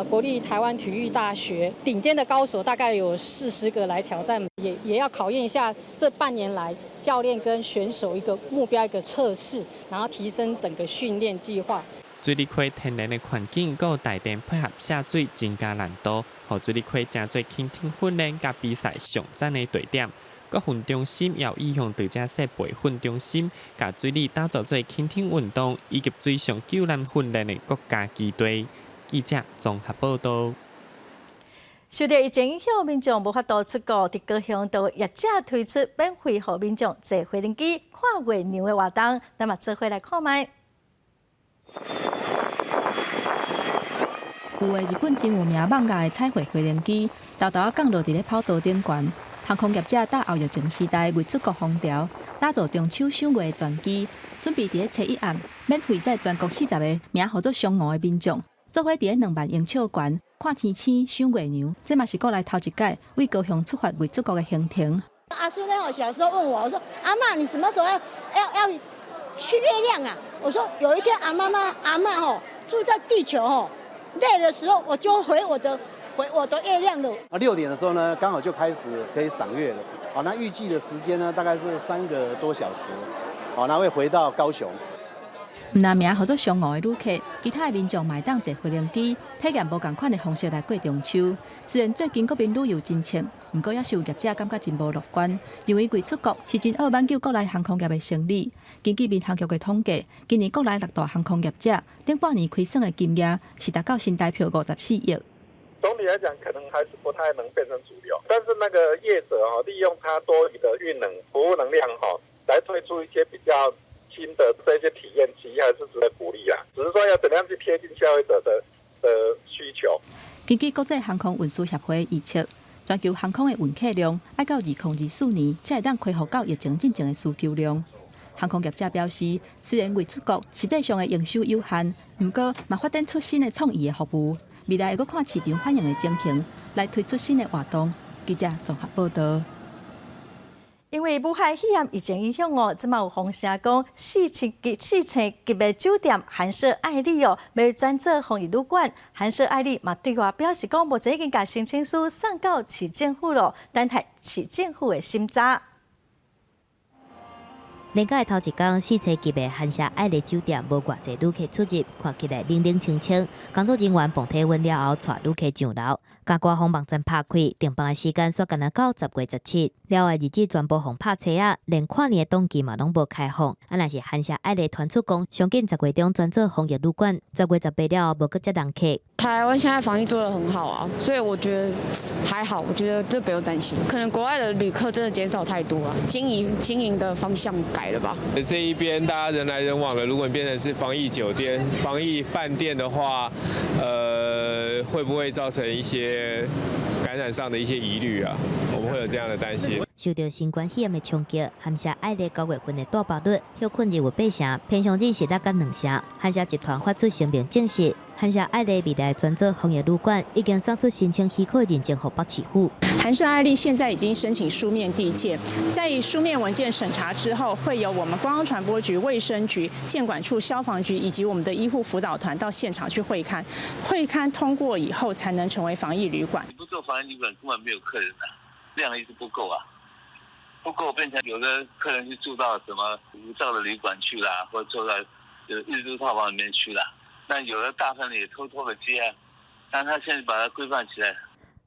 國立台灣體育大學頂尖的高手大概有40個來挑戰，也要考驗一下這半年來教練跟選手一個目標一個測試，然後提升整個訓練計劃。水里溪天然的環境，閣有台電配合下水，增加難度，予水里溪成做輕艇訓練佮比賽上讚的地點。國訓中心也有意向佇遮設培訓中心，共水里打造做輕艇運動以及水上救難訓練的國家基地。記者綜合報道。受著疫情影響，民眾無法度出國，佇高雄就有業者推出免費予民眾坐飛行機看月娘的活動，咱嘛做伙來看覓。有的日本真有名艋舺的彩繪飛行機，沓沓仔降落佇咧跑道頂懸。航空業者搭後疫情時代為出國風潮，打造中秋賞月的專機，準備佇咧初一暗免費載全國40個名號做嫦娥的民眾，做伙佇咧2萬英尺懸看天星、賞月娘。這嘛是國內頭一擺為高雄出發未出國的行程。阿孫呢？小時候問我，我說：阿嬤，你什麼時候要去月亮啊？我說有一天阿媽媽阿嬤吼住在地球吼累的時候，我就回我的月亮了。啊，6點的時候呢，剛好就開始可以賞月了。好，那預計的時間呢，大概是3個多小時。好，那會回到高雄。毋但名號做嫦娥的旅客，其他的民眾嘛會當坐飛行機，體驗無仝款的方式來過中秋。雖然最近國民旅遊真衝，毋過也是有業者感覺真無樂觀，認為未出國是真惡挽救國內航空業的生理。根據民航局的統計，今年國內六大航空業者頂半年虧損的金額是達到新台票54億。總體來講，可能還是不太能變成主流。但是那個業者哈，利用它多餘的運能、服務能量哈，來推出一些比較新的這些體驗，其實還是值得鼓勵啦。只是說要怎樣去貼近消費者的需求。根據國際航空運輸協會預測，全球航空的運客量愛到2024年才會當恢復到疫情進前的需求量。航空業者表示，雖然未出國，實際上的營收有限，毋過嘛發展出新的創意的服務，未來會閣看市場反應的情形，來推出新的活動。記者綜合報導。因為武漢肺炎疫情影響哦，這馬有風聲講四星級的酒店寒舍愛麗哦，欲轉做防疫旅館。寒舍愛麗嘛對外表示講，目前已經共申請書送到市政府咯，等待市政府的審查。連假的頭一工，四星級的寒舍愛麗酒店無偌濟旅客出入，看起來冷冷清清。工作人員磅體溫了後，帶旅客上樓。共官方網站拍開，訂房的時間煞干焦到10月17。了後日子全部予拍車仔，連跨年的檔期嘛攏無開放。啊，若是寒舍愛麗傳出講，上緊10月中轉做防疫旅館，10月18了後無閣接人客。台灣現在防疫做得很好啊，所以我覺得還好，我覺得這不用擔心。可能國外的旅客真的減少太多啊，經營的方向改了吧。這一邊大家人來人往的，如果你變成是防疫酒店、防疫飯店的話，會不會造成一些感染上的一些疑慮啊？我們會有這樣的擔心。受到新冠肺炎的衝擊，寒舍愛麗9月份的大爆率歇睏日有八成，平常日是六佮兩成。寒舍集團發出聲明證實，寒舍愛麗未來轉做防疫旅館，已經送出申請許可認證予北市府。寒舍愛麗現在已經申請書面遞件，在書面文件審查之後，會由我們觀光傳播局、衛生局、健管處、消防局以及我們的醫護輔導團到現場去會勘，會勘通過以後，才能成為防疫旅館。你不做防疫旅館，根本沒有客人啊，量一直不夠啊。不夠變成有的客人就住到什麼無照的旅館去啦，或者住到日租套房裡面去啦。那有的大份也偷偷的接啊，但他現在把它規範起來。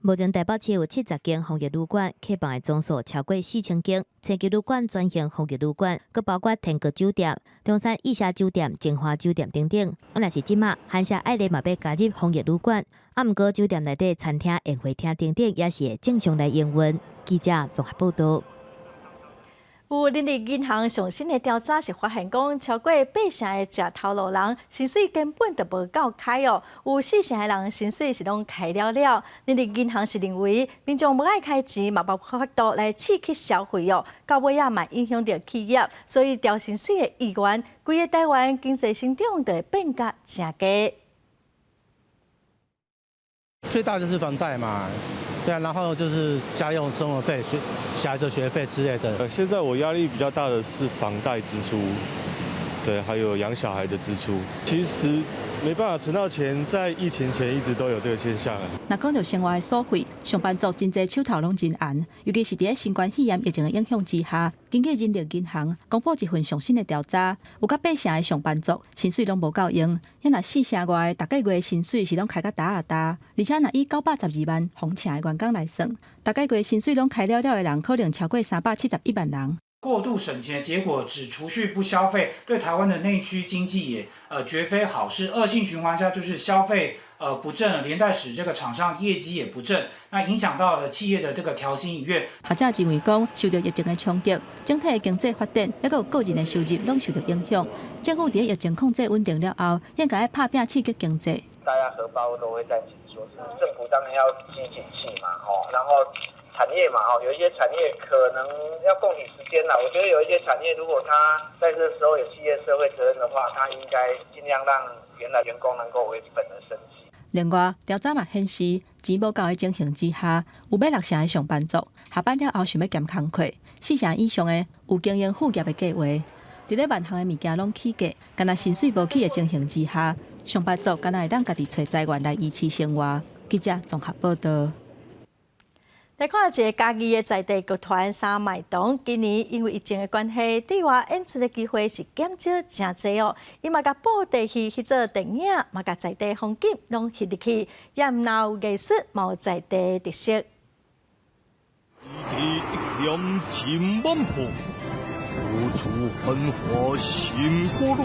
目前台北市有70間防疫旅館，客房的總數超過4000間。星級旅館轉型防疫旅館，閣包括天閣酒店、中山義霞酒店、晶華酒店等等。啊，若是這馬寒舍愛麗嘛欲加入防疫旅館，啊，毋過酒店內底餐廳、宴會廳等等也是會正常來營運。記者綜合報導。有人力銀行上新的調查是發現講，超過八成的食頭路人薪水根本就無夠開哦，有四成的人薪水是攏開了了。人力銀行是認為，民眾無愛開錢，嘛無法度來刺激消費哦，到尾仔嘛影響著企業，所以調薪水的意願，規个台灣經濟成長就會變甲誠低。最大就是房貸嘛。對啊，然後就是家用生活費、學小孩子學費之類的。現在我壓力比較大的是房貸支出，對，還有養小孩的支出。其實沒辦法存到錢，在疫情前一直都有這個現象。若講到生活的瑣費，上班族真濟手頭攏真絚，尤其是佇咧新冠肺炎疫情的影響之下，根據人力銀行公布一份上新的調查，有甲八成的上班族薪水攏無夠用，抑若四成外的逐个月薪水是攏開甲焦焦，而且若以912萬房車的員工來算，逐个月薪水攏開了了的人，可能超過371萬人。過度省錢的結果，只儲蓄不消費，對台灣的內需經濟也絕非好事。惡性循環下，就是消費不振，連帶使這個廠商業績也不振，那影響到了企業的這個調薪意願。學者認為講，受到疫情的衝擊，整體的經濟發展，抑閣有個人的收入攏受到影響。政府佇疫情控制穩定了後，應該愛拍拚刺激經濟。大家荷包都會在緊縮，政府當然要積景氣嘛，吼，然後。產業嘛，吼，有一些產業可能要共體時艱啦。我覺得有一些產業，如果他在這時候有企業社會責任的話，他應該盡量讓原來員工能夠維本的生計。另外，調查嘛顯示，錢無夠的情形之下，有欲六成的上班族下班了後想欲兼工課，四成以上的有經營副業的計劃。佇咧萬項的物件攏起價，干焦薪水無起的情形之下，上班族干焦會當家己揣資源來維持生活。記者綜合報導。來看一个嘉義的在地劇團三汶童，今年因為疫情的關係，對外演出的機會是減少誠濟哦。伊嘛共布袋戲翕做電影，嘛共在地風景攏翕入去，也毋但有藝術，嘛有在地特色。一念心滿破，處處繁華心過路。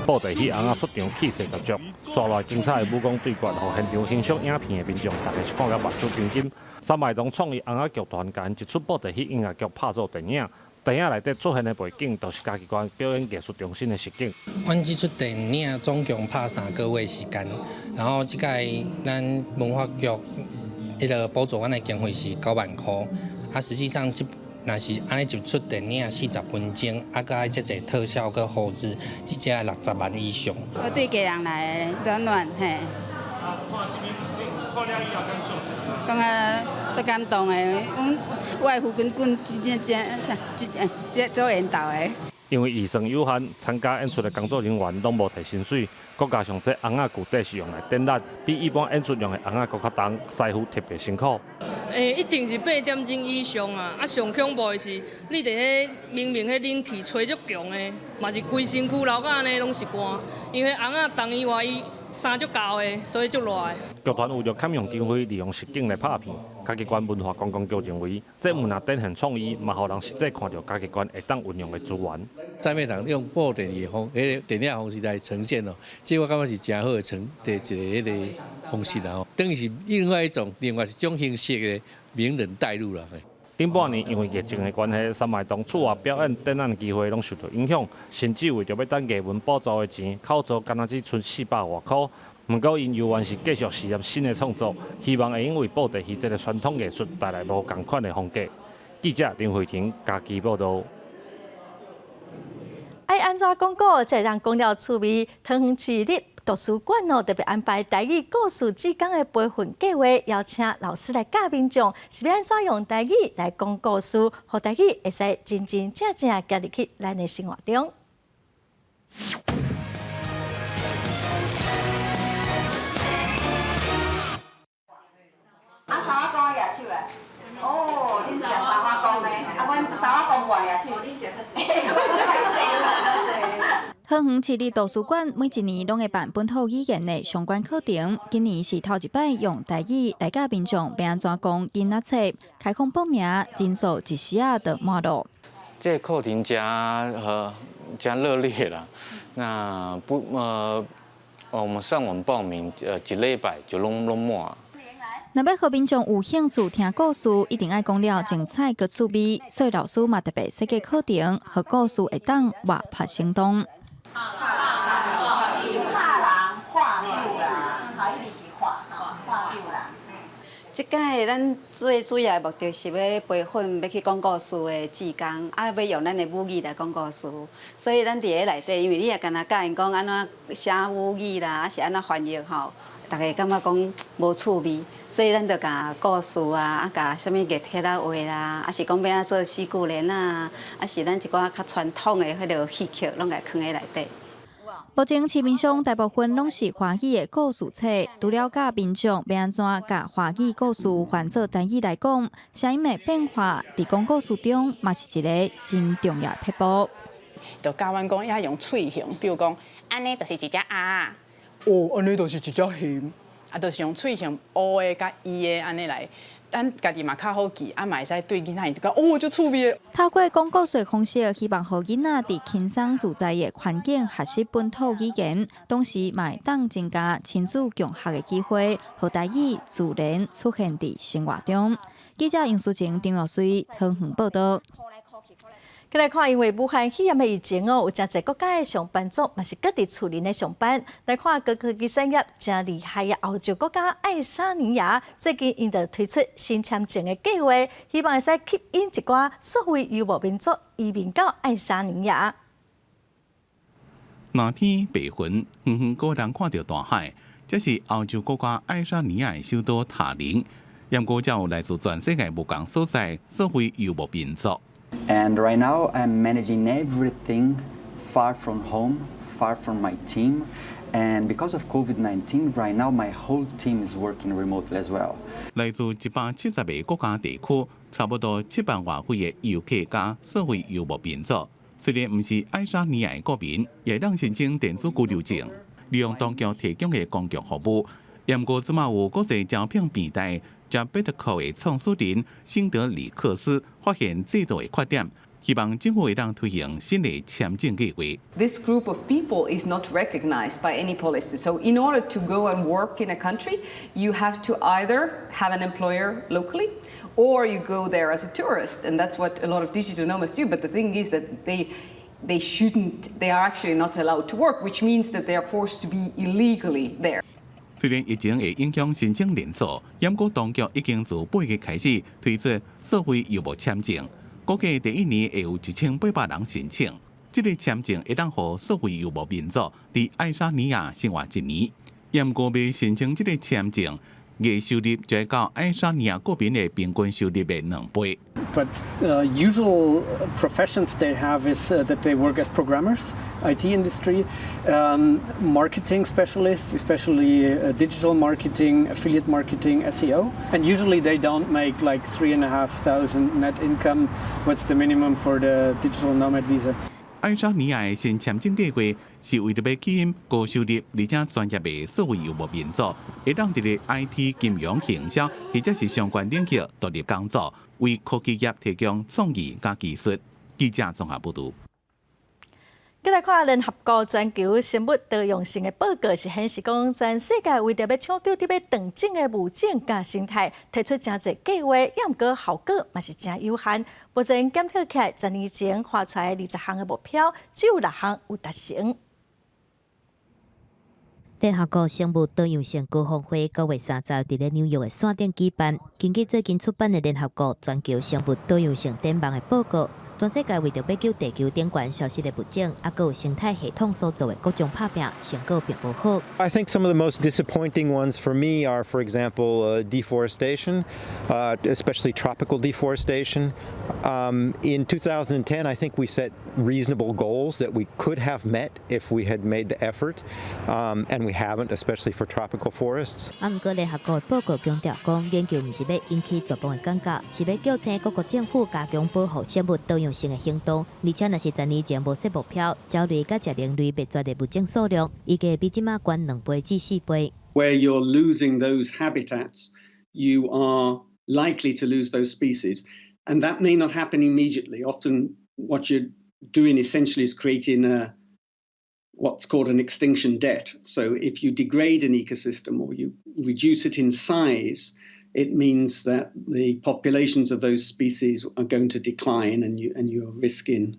布袋戲尪仔出場氣勢十足，紲落來精彩的武功對決，予現場欣賞影片的民眾，逐家是看甲目睭金金。三汶童創意尪仔劇團共𪜶一齣布袋戲音樂劇拍做電影，電影內底出現的背景，就是嘉義縣表演藝術中心的實景。阮這齣電影總共拍3個月時間，然後這擺咱文化局彼个補助阮的經費是9萬箍，啊，實際上這若是按呢一齣電影40分鐘，啊，閣愛遮濟特效閣後製，至少愛60萬以上。我對家人來的，暖暖嘿。啊，看這邊看了以後感想？感覺足感動的，阮我的父親阮真正真真真做緣投的。因為預算有限，參加演出的工作人員攏無提薪水，閣加上這尪仔具體是用來展覽，比一般演出用的尪仔閣較重，師傅特別辛苦。欸，一定是8點鐘以上啊！啊，上恐怖的是，你佇彼明明彼冷氣吹足強的，嘛是規身軀流甲按呢攏是汗，因為尪仔重以外，伊衫足厚的，所以足熱的。劇團為著俭用經費，利用實景來拍片。嘉義縣文化觀光局認為，這毋但展現創意，嘛予人實際看著嘉義縣會當運用的資源。在面人用布電的方，彼個電影方式來呈現哦，這我感覺是誠好的呈的一个彼个方式啦吼，等於是另外一種，另外一種形式的名人帶入啦。頂半年因為疫情的關係，三暝堂厝外表演展覽的機會攏受到影響，甚至為著欲等藝文補助的錢，扣租敢若只賰400外箍。毋過𪜶猶原是繼續試驗新的創作，希望會用為布袋戲這个傳統藝術帶來無仝款的風格。記者林慧婷嘉義報導。愛按怎講古，才會當講了趣味。桃園市立圖書館哦，特別安排台語故事志工的培訓計劃，邀請老師來教民眾，是欲按怎用台語來講故事，予台語會使真真正正加入去咱的生活中。啊，三仔公舉手來。哦，恁是食三仔公的，啊，阮三仔公無愛舉手。恁食較濟。桃園市立圖書館每一年攏會辦本土語言的相關課程，今年是頭一擺用台語來教民眾欲按怎講囡仔冊，開放報名人數一時仔就滿囉。這個課程誠誠熱烈啦，那不我們上網報名，一禮拜就攏滿。若欲予民眾有興趣聽故事，一定愛講了精彩閣趣味，所以老師嘛特別設計課程，予故事會當活潑生動。拍人，畫丟人，好，一定是畫，畫丟人。這擺咱最主要的目的是欲培訓欲去講故事的志工，啊，欲用咱的母語來講故事。所以咱佇咧內底，因為你若干焦教𪜶講按怎寫母語啦，抑是按怎翻譯吼，逐家感覺講無趣味，所以咱就共故事啊，啊，共啥物月帖仔畫啦，抑是講欲按怎做四句聯啊，抑是咱一寡較傳統的彼个戲曲，攏共囥佇內底。目前市面上大部分攏是華語的故事冊，除了教民眾欲按怎共華語故事翻做台語來講，聲音的變化佇講故事中嘛是一个真重要的撇步。就教阮講要用喙型，比如講，按呢就是一隻鴨，哦，按呢就是一隻熊，啊，就是用喙型烏的佮伊的按呢來。咱家己嘛較好記，啊嘛會使對囡仔就講哦，足趣味的。透過講故事的方式，希望予囡仔佇輕鬆自在的環境學習本土語言，同時嘛會當增加親子共學的機會，予台語自然出現佇生活中。記者楊淑晴、張玉水桃園報導。來看，因為武漢肺炎的疫情哦，有誠濟國家的上班族嘛是閣佇厝裡咧上班。來看高科技產業誠厲害的歐洲國家愛沙尼亞，最近𪜶就推出新簽證的計劃，希望會使吸引一寡數位遊牧民族移民到愛沙尼亞。藍天白雲，遠遠閣通看著大海，這是歐洲國家愛沙尼亞的首都塔林。毋過，遮有來自全世界無仝所在，數位遊牧民族。 And right now I'm managing everything far from home, far from my team. And because of COVID-19, right now my whole team is working remotely as well. 來自170個國家地區，差不多7萬外位的遊客佮數位遊牧民族，雖然毋是愛沙尼亞的國民，也會當申請電子居留證，利用當局提供的公共服務。毋過，這馬有國際招聘平台 Jobbatical 的創始人辛德里克斯發現制度的缺點，希望政府會當推行新的簽證計劃。 This group of people is not recognized by any policy. So, in order to go and work in a country, you have to either have an employer locally or you go there as a tourist. And that's what a lot of digital nomads do. But the thing is that they shouldn't, they are actually not allowed to work, which means that they are forced to be illegally there. 雖然疫情會影響申請人數，毋過當局已經自8月開始推出數位遊牧簽證，估計第一年會有1800人申請。這个簽證會當予數位遊牧民族佇愛沙尼亞生活一年。毋過欲申請這个簽證，月收入就愛到愛沙尼亞國民的平均收入的2倍。 But usual professions they have is that they work as programmers, IT industry, marketing specialists, especially digital marketing, affiliate marketing, SEO. And usually they don't make like 3,500 net income, what's the minimum for the digital nomad visa. 愛沙尼亞的新簽證計劃是為著欲吸引高收入而且專業的數位遊牧民族，會當佇咧 IT、金融、行銷或者是相關領域獨立工作，為科技業提供創意佮技術。記者綜合報導。閣來看聯合國全球生物多樣性的報告是顯示講，全世界為著欲搶救佇欲斷種的物種佮生態，提出誠濟計劃，毋過效果嘛是誠有限。目前檢討起來，10年前畫出來20項的目標，只有6項有達成。聯合國生物多樣性高峰會9月30佇咧紐約的山頂舉辦。根據最近出版的聯合國全球生物多樣性展望的報告，全世界為著欲救地球頂懸消失的物種，猶閣有生態系統所做的各種拍拚，成果並無好。 I think some of the most disappointing ones for me are, for example, deforestation, especially tropical deforestation. In 2010, I think we set reasonable goals that we could have met if we had made the effort, and we haven't, especially for tropical forests. 啊，毋過聯合國報告強調講，研究毋是欲引起絕望的感覺，是欲叫醒各國政府加強保護生物多樣性的行動。而且，若是10年前無設目標，鳥類佮食龍類滅絕的物種數量，預計比這馬懸2倍至4倍。 Where you're losing those habitats, you are likely to lose those species, and that may not happen immediately. Often, what you're doing essentially is creating a what's called an extinction debt. So if you degrade an ecosystem or you reduce it in size, it means that the populations of those species are going to decline and you're risking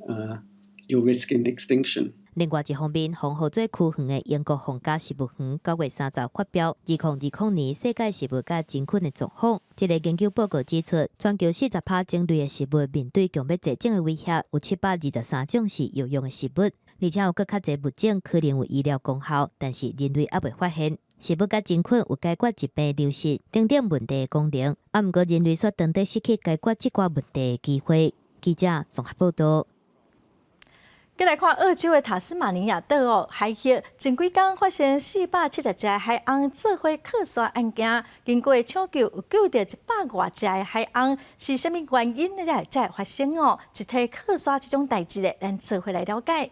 extinction. 另外一方面，封號做區園的英國皇家植物園9月30發表2020年世界植物佮真菌的狀況。這个研究報告指出，全球40%種類的植物面對強欲絕種的威脅，有723種是藥用的植物，而且有閣較濟物種可能有醫療功效，但是人類猶未發現。植物佮真菌有解決疾病、流失等等問題的功能，啊，毋過人類煞當底失去解決這寡問題的機會。記者綜合報導。閣來看澳洲的塔斯馬尼亞島哦，海域前幾工發生470隻海鵪做伙囥沙案件，經過搶救，有救著100外隻的海鵪，是啥物原因才會發生哦？集體囥沙這種代誌咧，咱做伙來了解。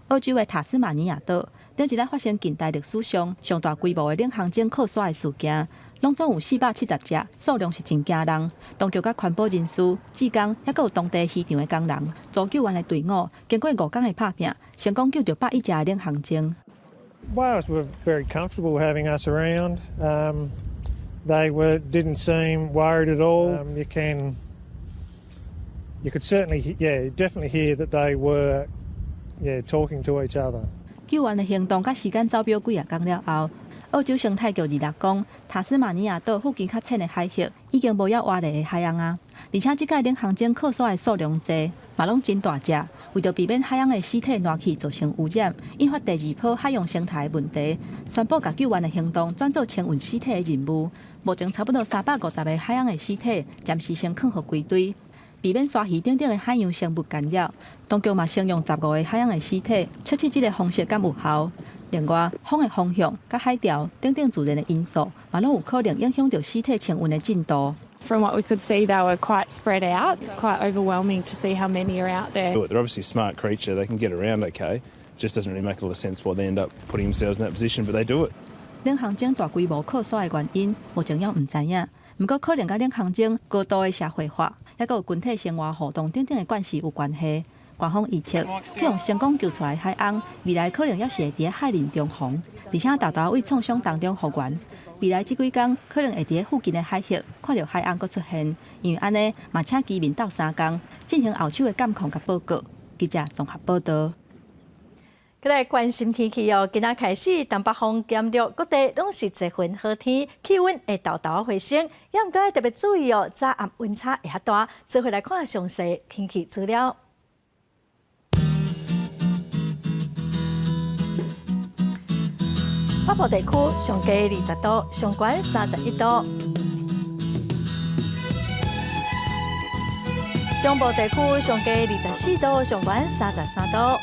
澳洲的塔斯馬尼亞島，頂一擺發生近代歷史上上大規模的領航鯨囥沙的事件，攏總有470隻，數量是真驚人。當局佮環保人士、志工，猶閣有當地漁場的工人，組救援的隊伍，經過5工的拍拚，成功救著101隻的領航鯨。 Whales were very comfortable having us around. They didn't seem worried at all. You could certainly, yeah, definitely hear that they were, yeah, talking to each other. 救援的行動佮時間走表幾仔工了後，澳洲生態局二六講，塔斯馬尼亞島附近較淺的海域已經無猶活的海鵪啊，而且這擺領航鯨囥沙的數量濟，嘛攏真大隻，為著避免海鵪的屍體爛去造成污染，引發第二波海洋生態的問題，宣布共救援的行動轉做清運屍體的任務。目前差不多350個海鵪的屍體暫時先囥予歸堆。避免鯊魚等等的海洋生物干擾，當局嘛先用15個海鵪的屍體測試這个方式敢有效。另外，風的方向、佮海潮等等自然的因素，嘛攏有可能影響著屍體清運的進度。 From what we could see, they were quite spread out. Quite overwhelming to see how many are out there. They're obviously a smart creature. They can get around okay. Just doesn't really make a lot of sense why they end up putting themselves in that position, but they do it. 領航鯨大規模囥沙的原因，目前猶毋知影。毋過可能佮領航鯨高度的社會化，猶閣有群體生活互動等等的關係有關係。官方預測，去予成功救出來海鰪，未來可能猶是會佇海林重逢，而且沓沓為創傷當中復原。未來這幾工可能會佇附近的海域看著海鰪閣出現，因為按呢嘛請居民鬥相共進行後手的監控佮報告。記者綜合報導。閣來關心天氣哦，今仔開始東北風減弱，各地攏是多雲好天，氣溫會沓沓回升。猶毋過愛特別注意哦，早暗溫差會較大。做伙來看詳細天氣資料。北部地區上低20度，上懸31度；中部地區上低24度，上懸33度；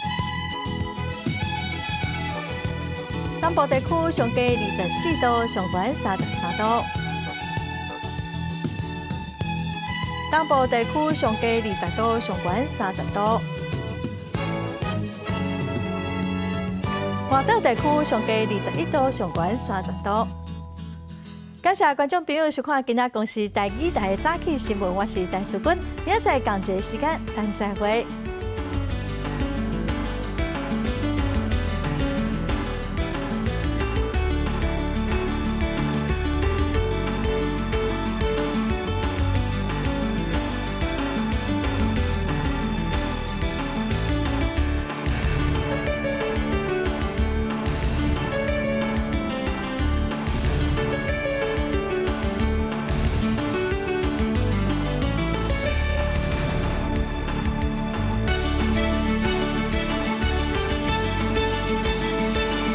南部地區上低24度，上懸33度；東部地區上低20度，上懸30度。外島地區上低21度，上懸30度。感謝觀眾朋友收看今仔公視台語台的早起新聞，我是陳淑君，明仔載仝一个時間，咱再會。